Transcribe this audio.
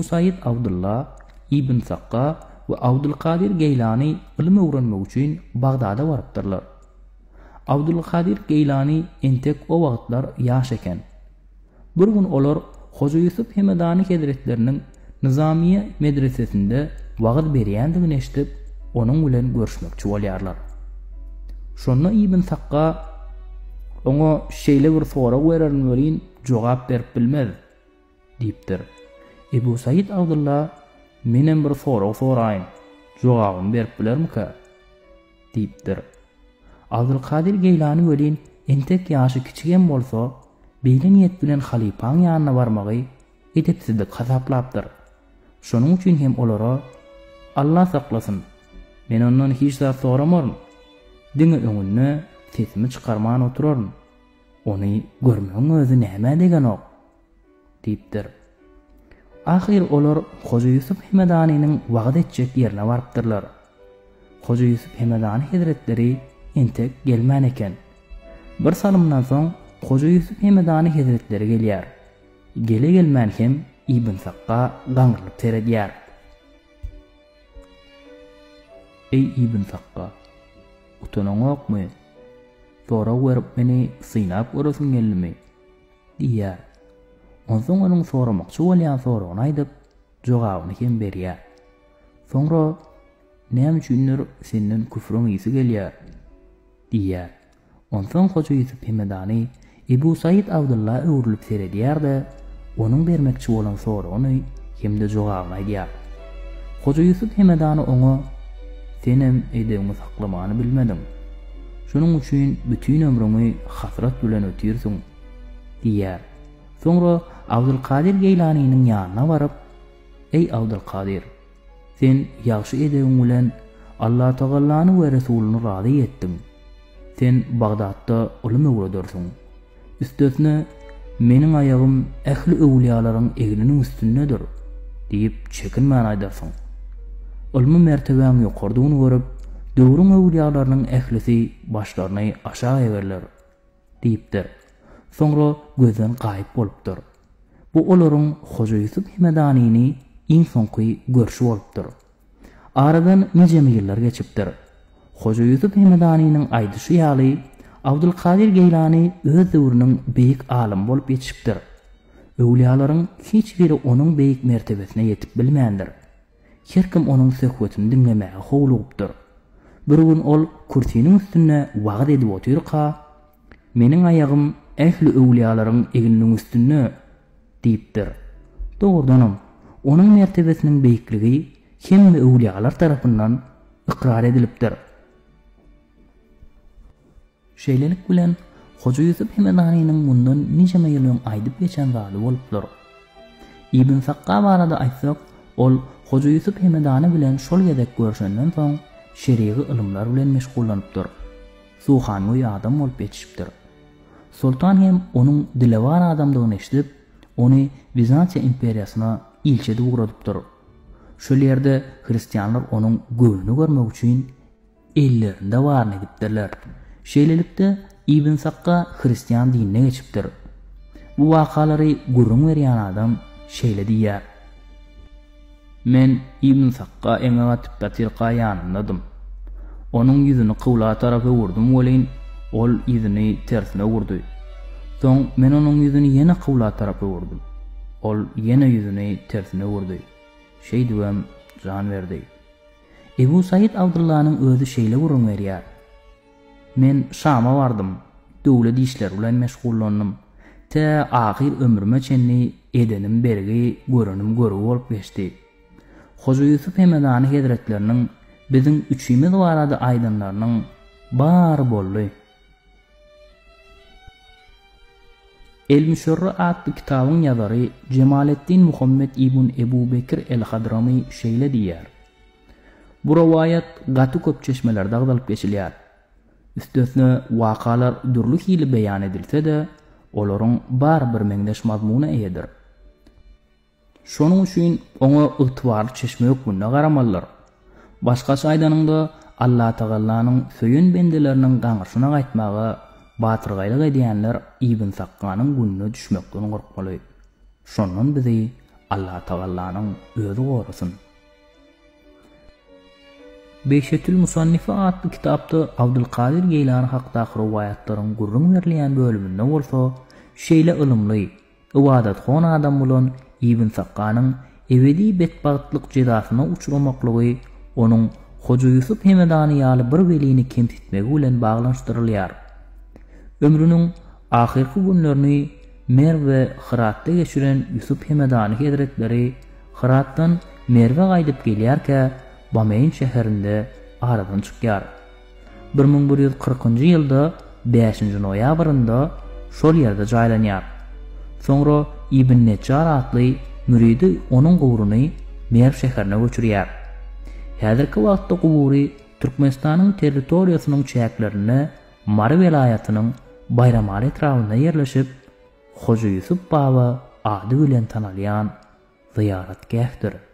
Said Abdylla, Ibn Sakga we Abdylkadyr Geýlany ylym öwrenmek üçin Bagdada barypdyrlar. Abdylkadyr Geýlany entek o wagtlar ýaş eken. Bir gün olar Hoja Ýusup Hemedany hezretleriniň Nyzamyýe medresesinde wagyz berýändigini eşidip, onuň bilen görüşmekçi bolýarlar. Şonda Ibn Sakga oňa şeýle bir sorag bererin welin, jogap berip bilmez. Diýipdir. Ebu Said Abdylla, Menem bir sorag soraýyn, jogabyny berip bilermikä? Diýipdir. Abdylkadyr Geýlany welin entek ýaşy kiçi hem bolsa, beýle niýet bilen halypaň ýanyna barmagy edepsizlik hasaplapdyr. Şonuň üçin hem olara, Alla saklasyn, men ondan hiç zat soramaryn, diňe öňünde sesimi çykarman oturaryn. Ony görmegiň özi nämä degenok? Diýipdir. Ahyry olar Hoja Ýusup Hemedanynyň wagyz etjek ýerine barypdyrlar. Hoja Ýusup Hemedany hezretleri entek gelmän eken. Bir salymdan soň Hoja Ýusup Hemedany hezretleri gelýär. Gele-gelmän hem Ibn Sakga gaňrylyp seredýär. Eý Ibn Sakga, utanaňokmy? Sorag berip meni synap göresiň geldimi? Diýýär. Onsoň onuň soramakçy bolýan soragyny aýdyp, jogabyny hem berýär. Soňra, Näme üçindir senden küfrüň ysy gelýär? Diýýär. Onsoň Hoja Ýusup Hemedany Ebu Said Abdylla öwrülip seredýär-de, onuň bermekçi bolan soragyny hem-de jogabyny aýdýar. Hoja Ýusup Hemedany oňa, Senem edebiňi saklamany bilmediň. Şonuň üçin bütin ömrüňi hasrat bilen ötürsiň diýýär. Soňra Abdylkadyr Geýlanynyň ýanyna baryp, Eý Abdylkadyr! Sen ýagşy edebiň bilen Allatagallany we Resulyny razy etdiň. Sen Bagdatda ylym öwredersiň. Üstesine, Meniň aýagym ähli öwlüýalaryň egniniň üstündedir diýip çekinmän aýdarsyň. Ylmy mertebäň ýokardygyny görüp, döwrüň öwlüýalarynyň ählisi başlaryny aşak egerler diýipdir. Soňra gözden gaýyp bolupdyr. Bu olaryň Hoja Ýusup Hemedanyny iň soňky görşi bolupdyr. Aradan nijeme ýyllar geçipdir. Hoja Ýusup Hemedanynyň aýdyşy ýaly, Abdylkadyr Geýlany öz döwrüniň beýik alymy bolup ýetişipdir. Öwlüýalaryň hiç biri onuň beýik mertebesine ýetip bilmändir. Her kim onuň söhbetini diňlemäge howlugypdyr. Bir gün ol kürsiniň üstünde wagyz edip otyrka, Meniň aýagym ähli öwlüýalaryň egniniň üstünde diýipdir. Dogrudanam, onuň mertebesiniň beýikligi hemme öwlüýalar tarapyndan ykrar edilipdir. Şeýlelik bilen, Hoja Ýusup Hemedanynyň mundan nijeme ýyl öň aýdyp geçen zady bolupdyr. Ibn Sakga barada aýtsak, ol Hoja Ýusup Hemedany bilen şol gezek görşenden soň, şerigi ylymlar bilen meşgullanypdyr. Suhangöý adam bolup ýetişipdir. Soltan hem onuň dilewar adamdygyny eşidip, ony Wizantiýa imperiýasyna ilçi edip ugradypdyr. Şol ýerde hristianlar onuň göwnüni görmek üçin ellerinde baryny edipdirler. Şeýlelikde, Ibn Sakga hristian dinine geçipdir. Bu wakalary gürrüň berýän adam şeýle diýýär. Men Ibn Sakga eňek atyp ýatyrka ýanyndadym. Onuň ýüzüni kybla tarap öwürdim welin, ol ýüzüni tersine öwürdi. Soň men onuň ýüzüni ýene kybla tarap öwürdim. Ol ýene ýüzüni tersine öwürdi. Şeýdibem jan berdi. Ebu Said Abdyllanyň özi şeýle gürrüň berýär, Men Şama bardym, döwlet işleri bilen meşgullandym. Tä ahyr ömrüme çenli edenim bergi, görenim görgi bolup geçdi. Hoja Ýusup Hemedany hezretleriniň biziň üçimiz barada aýdanlarynyň bary boldy. El-Müşerri atly kitabyň ýazary Jemaleddin Muhammet ibn Ebu Bekir el-Hadramy şeýle diýýär, Bu rowaýat gaty köp çeşmelerde agzalyp geçilýär. Üstesine wakalar dürli hili beýan edilse-de, olaryň bary birmeňzeş mazmuna eýedir. Şonuň üçin oňa ygtybarly çeşme hökmünde garamalydyr. Başgaça aýdanyňda, Allatagallanyň söýen bendeleriniň gaňryşyna gaýtmaga batyrgaýlyk edýänler Ibn Sakganyň gününe düşmekden gorkmaly. Şondan bizi. Allatagallanyň özi gorasyn. Beýşetül Musannifi atly kitapda Abdylkadyr Geýlany hakdaky rowaýatlaryň gürrüň berilýän bölüminde bolsa şeýle ylymly, ybadathon adam bolan Ibn Sakkanyň ebedi betbagtlyk jezasyna uçramaklygy onuň Hoja Ýusup Hemedany ýaly bir welini kemsitmegi bilen baglanyşdyrylýar. Ömrüniň ahyrky günlerini Merw we Hyratda geçiren Ýusup Hemedany hezretleri Hyratdan Merwe gaýdyp gelýärkä Bameýn şäherinde aradan çykýar. 1140-njy ýylda bäşinji noýabrynda şol ýerde jaýlanýar. Soňra Ibn Neçjar atly müridi onuň gubruny Merw şäherine göçürýär. Häzirki wagtda gubury Türkmenistanyň territoriýasynyň çäklerinde Mary welaýatynyň Baýramaly etrabynda ýerleşip, Hoja Ýusup baba ady bilen tanalýan zyýaratgähdir.